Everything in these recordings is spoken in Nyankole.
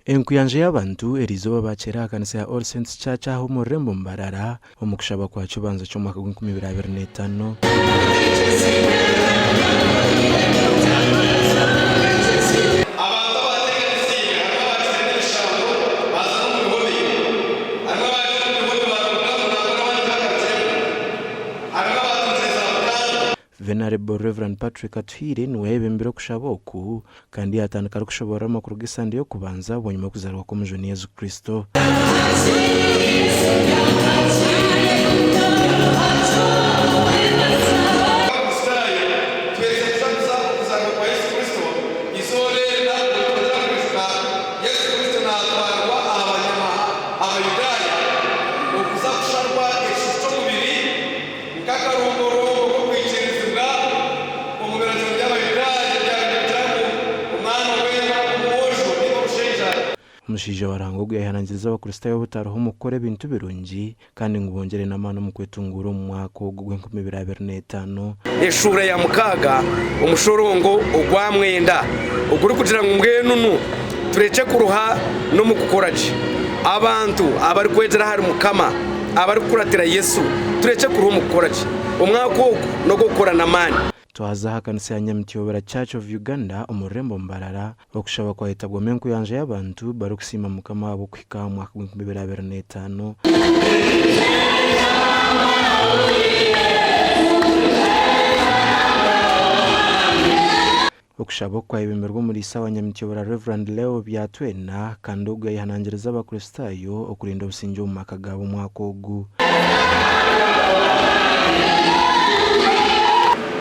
Enkuyanja y'abantu eriizooba baakyera aha kanisa ya All Saints Church aha omu rurembo Mbarara omu kushaba kwa Kibanza ky'omwaka gw'enkumi ibiri 25. Abantu abaateganisiibwe harimu abaakizire n'emishango baaza n'omu bihome. Harimu abaagiire omu bihome baarugamu nangwa n'abandi tibaagarukiremu. Harimu abaatungire za butandu. Venerable Rev. Patrick Atuhaire niwe yayebembire okushaba oku kandi yatandika arikushoboorora amakuru g'esande y'okubanza bwanyima y'okuzaarwa kw'omujuni Yesu Kristo. Abakristaayo twerize kujaguza okuzaarwa kwa Yesu Kristo izooba eri nabwo nitwongera kwijuka Yesu Kristo naatwarwa aha banyamaha Abayudaaya okuza kusharwa ekishushi ky'omubiri Nk'akaromborombo k'okwikirizibwa omu biragiro by'Abayudaaya ebyabaire nibigira ngu omwana weena omwojo nainga omushaija, Omushaija wa Ruhanga ogu yaayehanangiriza Abakristaayo obutaruha omu kukora ebintu birungi kandi ngu bongyere n'amaani omu kwetunguura omu mwaka ogu ogw'enkumi ibiri 25. Eshuura ya mukaaga omushorongo ogwa mwenda ogurikugira ngu mbwenu nu turekye kuruha n'omu kukora gye. Abantu abarikwegyera ahari Mukama, abarikukuratira Yesu, turekye kuruha omu kukora gye. Omwaka ogu n'ogw'okukora n'amaani. Twaza aha kanisa ya Nyamityobora Church of Uganda omu rurembo Mbarara, okushaba kwayetabwamu enkuyanja y'abantu barikusiima Mukama ahabw'okuhika aha mwaka gw'enkumi ibiri 25. Okushaba oku kwayebemberwa omuriisa wa Nyamityobora Rev. Leo Byatwena kandi ogu yayehanangiriza abakristaayo okurinda obusingye omu maka gaabo omwaka ogu.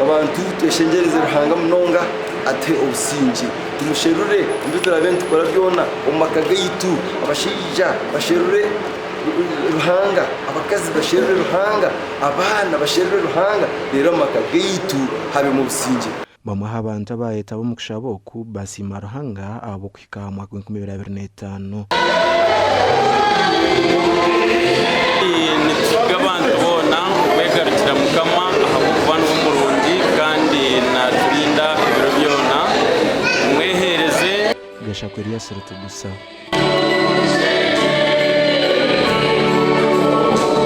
Abantu tweshengyereze Ruhanga munonga atuhe obusingye. Tumusherure omu bi turaabe nitukora byona omu maka gaitu. Abashaija basherure Ruhanga, abakazi basherure Ruhanga, abaana basherure Ruhanga reero omu maka gaitu habemu obusingye. Bamwe aha bantu abaayetaba omu kushaba oku baasiima Ruhanga ahabw'okuhika aha mwaka gw'enkumi ibiri 25. Nituhiga abantu boona okwegarukira Mukama ahabw'okuba niwe murungi kandi naaturinda ebiro byona. Tumweheereze. Gashakwa Elias Rutugusa.